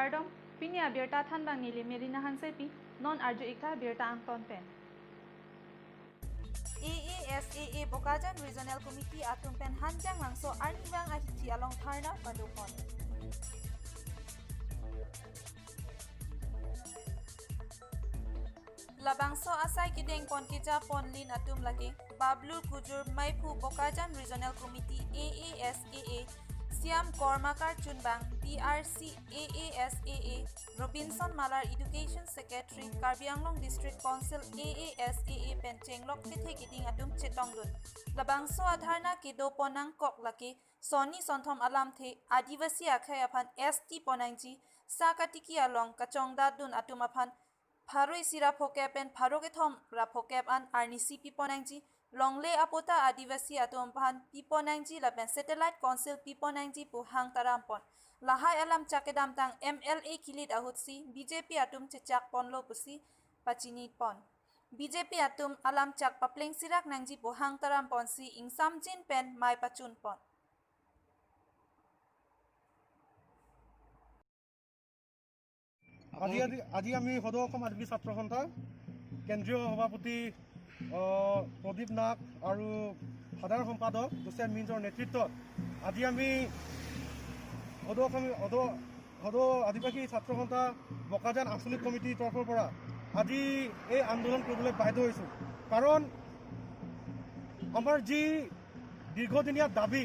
Kardong Pinia Birta Thanbang Nili Melina Hansepi Non Arju Ikta Birta Angton Pen AASAA Bokajan Regional Committee atum pen hanjang langso arniwang ahichi along tharna padupon. Labangso asai kideng pon kija pon lin atum lagi Bablu Kujur Maipu Bokajan Regional Committee AASAA Siam Kormakar Chunbang PRC AASAA Robinson Malar Education Secretary Karbi Anglong District Council AASAA pen chenglok kethe kiding atum chetongdun Labangso adharna kido ponang kok laki Soni Sonthom alam the Adivasi akhai aphan ST ponangji Sakatiki along kachongda dun atum aphan Pharoi sira phokep pen pharoke thom ra phokep an arni CP ponangji Longle apota Adivasi atum phan Piponangji lapen Satellite Council Piponangji pu hang tarampon Lahai alam chakedam tang MLA kilit ahutsi BJP atum chechak ponlo pusi pachini pon BJP atum alam chak papleng sirak nangji pu hang tarampon si ingsamjin pen mai pachun pon. আজি আমি সদৌ অসম আদিবাসী ছাত্ৰ সন্থা কেন্দ্ৰীয় সভাপতি প্ৰদীপ নাগ আৰু সাধাৰণ সম্পাদক জোচেফ মিঞ্জৰ নেতৃত্বত আজি আমি সদৌ আদিবাসী ছাত্ৰ সন্থা বোকাজান আঞ্চলিক কমিটিৰ তৰফৰ পৰা আজি এই আন্দোলন কৰিবলৈ বাধ্য হৈছোঁ। কাৰণ আমাৰ যি দীৰ্ঘদিনীয়া দাবী,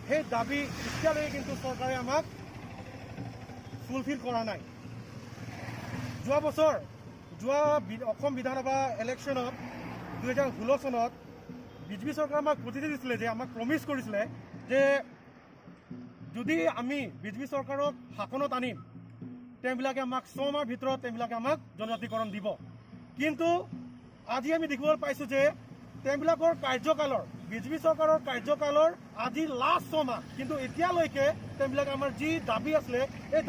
সেই দাবী এতিয়ালৈকে কিন্তু চৰকাৰে আমাক ফুলফিল কৰা নাই। যোৱা বছৰ যোৱা অসম বিধানসভা ইলেকশ্যনত 2016 চনত বিজেপি চৰকাৰে আমাক প্ৰতিশ্ৰুতি দিছিলে যে আমাক প্ৰমিছ কৰিছিলে যে যদি আমি বিজেপি চৰকাৰক শাসনত আনিম তেওঁবিলাকে আমাক 6 মাহৰ ভিতৰত তেওঁবিলাকে আমাক জনজাতিকৰণ দিব। কিন্তু আজি আমি দেখিবলৈ পাইছোঁ যে তেওঁবিলাকৰ কাৰ্যকালৰ বিজেপি চৰকাৰৰ কাৰ্যকালৰ আজি লাষ্ট 6 মাহ, কিন্তু এতিয়ালৈকে তেওঁবিলাকে আমাৰ যি দাবী আছিলে এই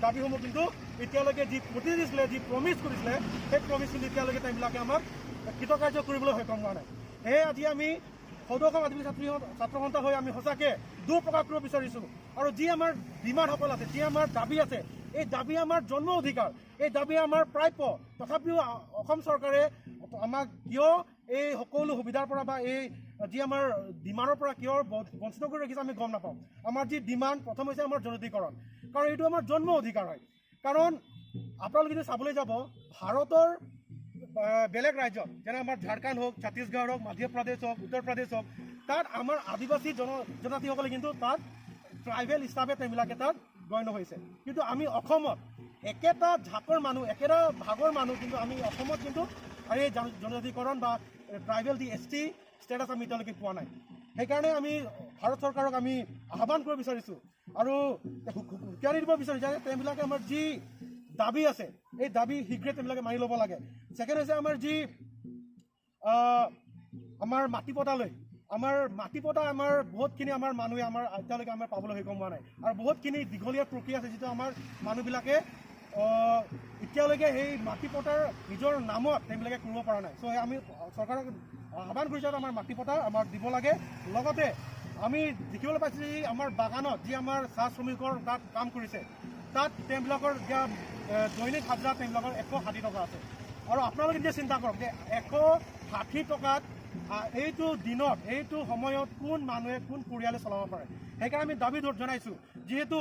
দাবীসমূহ কিন্তু এতিয়ালৈকে যি প্ৰতিশ্ৰুতি দিছিলে, যি প্ৰমিছ কৰিছিলে, সেই প্ৰমিছ কিন্তু এতিয়ালৈকে তেওঁবিলাকে আমাক কৃতকাৰ্য কৰিবলৈ সক্ষম হোৱা নাই। সেয়ে আজি আমি সদৌ অসম আদিবাসী ছাত্ৰ সন্থা হৈ আমি সঁচাকৈ দুখ প্ৰকাশ কৰিব বিচাৰিছোঁ। আৰু যি আমাৰ ডিমাণ্ডসকল আছে, যি আমাৰ দাবী আছে, এই দাবী আমাৰ জন্ম অধিকাৰ, এই দাবী আমাৰ প্ৰাপ্য। তথাপিও অসম চৰকাৰে আমাক কিয় এই সকলো সুবিধাৰ পৰা বা এই যি আমাৰ ডিমাণ্ডৰ পৰা কিয় বঞ্চিত কৰি ৰাখিছে আমি গম নাপাওঁ। আমাৰ যি ডিমাণ্ড প্ৰথম হৈছে আমাৰ জনজাতিকৰণ, কাৰণ এইটো আমাৰ জন্ম অধিকাৰ হয়। কাৰণ আপোনালোকে যদি চাবলৈ যাব ভাৰতৰ বেলেগ ৰাজ্যত যেনে আমাৰ ঝাৰখণ্ড হওক, ছত্তীশগড় হওক, মধ্যপ্ৰদেশ হওক, উত্তৰ প্ৰদেশ হওক, তাত আমাৰ আদিবাসী জনজাতিসকলে কিন্তু তাত ট্ৰাইবেল হিচাপে তেওঁবিলাকে তাত গণ্য হৈছে। কিন্তু আমি অসমত একেটা ঝাকৰ মানুহ, একেটা ভাগৰ মানুহ, কিন্তু আমি অসমত কিন্তু এই জনজাতিকৰণ বা ট্ৰাইবেল যি এছ টি ষ্টেটাছ আমি এতিয়ালৈকে পোৱা নাই। সেইকাৰণে আমি ভাৰত চৰকাৰক আমি আহ্বান কৰিব বিচাৰিছোঁ আৰু হুঁচিয়াৰী দিব বিচাৰিছোঁ যে তেওঁবিলাকে আমাৰ যি দাবী আছে এই দাবী শীঘ্ৰে তেওঁবিলাকে মানি ল'ব লাগে। ছেকেণ্ড হৈছে আমাৰ যি আমাৰ মাটি পতালৈ, আমাৰ মাটি পতা আমাৰ বহুতখিনি আমাৰ মানুহে আমাৰ এতিয়ালৈকে আমাৰ পাবলৈ সক্ষম হোৱা নাই। আৰু বহুতখিনি দীঘলীয়া প্ৰক্ৰিয়া আছে যিটো আমাৰ মানুহবিলাকে এতিয়ালৈকে সেই মাটি পতাৰ নিজৰ নামত তেওঁবিলাকে কৰিব পৰা নাই। চ' আমি চৰকাৰক আহ্বান কৰিছোঁ যে আমাৰ মাটি পতা আমাক দিব লাগে। লগতে আমি দেখিবলৈ পাইছোঁ যে আমাৰ বাগানত যি আমাৰ চাহ শ্ৰমিকৰ তাত কাম কৰিছে, তাত তেওঁবিলাকৰ এতিয়া দৈনিক হাজিৰা তেওঁবিলাকৰ 160 টকা আছে। আৰু আপোনালোকে নিজে চিন্তা কৰক যে 160 টকাত এইটো দিনত এইটো সময়ত কোন মানুহে কোন পৰিয়ালে চলাব পাৰে। সেইকাৰণে আমি দাবী জনাইছোঁ, যিহেতু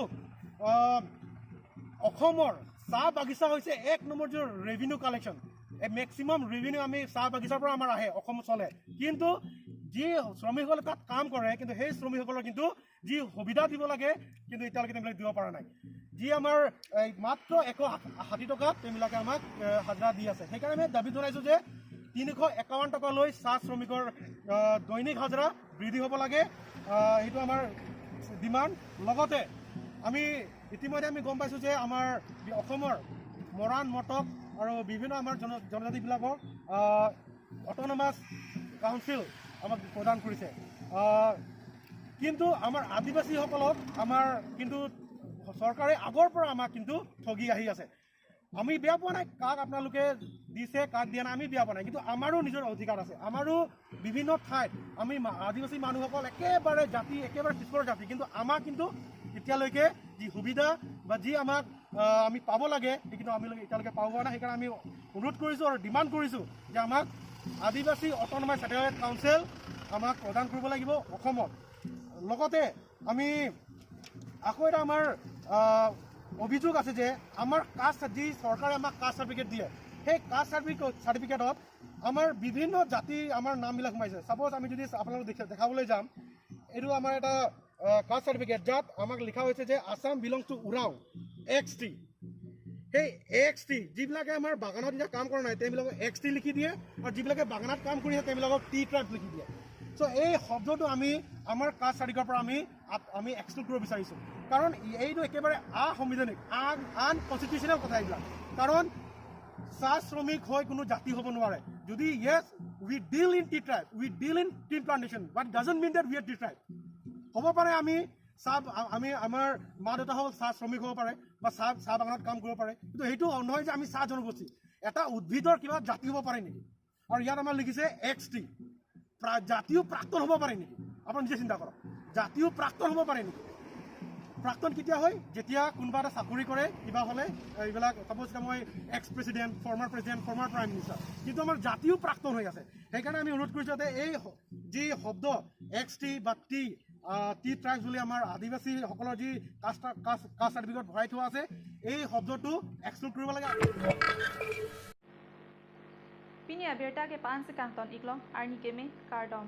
অসমৰ চাহ বাগিচা হৈছে 1 নম্বৰ যিটো ৰেভিনিউ কালেকশ্যন, এই মেক্সিমাম ৰেভিনিউ আমি চাহ বাগিচাৰ পৰা আমাৰ আহে, অসম চলে। কিন্তু যি শ্ৰমিকসকলে তাত কাম কৰে, কিন্তু সেই শ্ৰমিকসকলৰ কিন্তু যি সুবিধা দিব লাগে কিন্তু এতিয়ালৈকে তেওঁবিলাকে দিব পৰা নাই। যি আমাৰ এই মাত্ৰ 160 টকাত তেওঁবিলাকে আমাক হাজিৰা দি আছে। সেইকাৰণে আমি দাবী জনাইছোঁ যে 351 টকালৈ চাহ শ্ৰমিকৰ দৈনিক হাজিৰা বৃদ্ধি হ'ব লাগে, সেইটো আমাৰ ডিমাণ্ড। লগতে আমি ইতিমধ্যে আমি গম পাইছোঁ যে আমাৰ অসমৰ মৰাণ, মটক আৰু বিভিন্ন আমাৰ জনজাতিবিলাকক অট'নমাছ কাউন্সিল আমাক প্ৰদান কৰিছে। কিন্তু আমাৰ আদিবাসীসকলক আমাৰ কিন্তু চৰকাৰে আগৰ পৰা আমাক কিন্তু ঠগি আহি আছে। আমি বেয়া পোৱা নাই কাক আপোনালোকে দিছে কাক দিয়া নাই, আমি বেয়া পোৱা নাই, কিন্তু আমাৰো নিজৰ অধিকাৰ আছে। আমাৰো বিভিন্ন ঠাইত আমি আদিবাসী মানুহসকল একেবাৰে জাতি, একেবাৰে পিছপৰা জাতি, কিন্তু আমাক কিন্তু এতিয়ালৈকে যি সুবিধা বা যি আমাক আমি পাব লাগে, কিন্তু আমি এতিয়ালৈকে পাব পৰা নাই। সেইকাৰণে আমি অনুৰোধ কৰিছোঁ আৰু ডিমাণ্ড কৰিছোঁ যে আমাক আদিবাসী অট'নমাছ ছেটেলাইট কাউন্সিল আমাক প্ৰদান কৰিব লাগিব অসমত। লগতে আমি আকৌ এটা আমাৰ অভিযোগ আছে যে আমাৰ কাষ্ট, যি চৰকাৰে আমাক কাষ্ট চাৰ্টিফিকেট দিয়ে, সেই কাষ্ট চাৰ্টিফিকেটত আমাৰ বিভিন্ন জাতি আমাৰ নামবিলাক সোমাইছে। ছাপ'জ আমি যদি আপোনালোক দেখাবলৈ যাম, এইটো আমাৰ এটা কাষ্ট চাৰ্টিফিকেট, যাত আমাক লিখা হৈছে যে Assam belongs to Oraon XT। সেই এক্স টি, যিবিলাকে আমাৰ বাগানত এতিয়া কাম কৰা নাই, তেওঁবিলাকক এক্স টি লিখি দিয়ে আৰু যিবিলাকে বাগানত কাম কৰি আছে, তেওঁবিলাকক টি ট্ৰাইব লিখি দিয়ে। চ' এই শব্দটো আমি আমাৰ কাষ্ট চাৰ্টিফিকেটৰ পৰা আমি এক্সক্লুড কৰিব বিচাৰিছোঁ, কাৰণ এইটো একেবাৰে অসাংবিধানিক, আনকনষ্টিটিউচনেল কথা এইবিলাক। কাৰণ চাহ শ্ৰমিক হৈ কোনো জাতি হ'ব নোৱাৰে। যদি yes, we deal in tea tribe, we deal in tea plantation, but doesn't mean that we are tea tribe। হ'ব পাৰে আমি চাহ, আমি আমাৰ মা দেউতা হ'ল চাহ শ্ৰমিক হ'ব পাৰে বা চাহ বাগানত কাম কৰিব পাৰে, কিন্তু সেইটো নহয় যে আমি চাহ জনগোষ্ঠী। এটা উদ্ভিদৰ কিবা জাতি হ'ব পাৰে নেকি? আৰু ইয়াত আমাৰ লিখিছে এক্স টি। জাতিও প্ৰাক্তন হ'ব পাৰে নেকি? আপুনি নিজে চিন্তা কৰক, জাতিও প্ৰাক্তন হ'ব পাৰে নেকি? প্ৰাক্তন কেতিয়া হয়? যেতিয়া কোনোবা এটা চাকৰি কৰে, কিবা হ'লে এইবিলাক, চাপ'জ এতিয়া মই ex president, former president, former prime minister, কিন্তু আমাৰ জাতিও প্ৰাক্তন হৈ আছে। সেইকাৰণে আমি অনুৰোধ কৰিছোঁ যাতে এই যি শব্দ এক্স টি বা টি টি ট্ৰাইবছ বুলি আমাৰ আদিবাসীসকলৰ যি কাষ্ট চাৰ্টিফিকেট ভৰাই থোৱা আছে, এই শব্দটো এক্সক্লুড কৰিব লাগে। Pini abirta ke paan se kangton iklong arni keme kardom.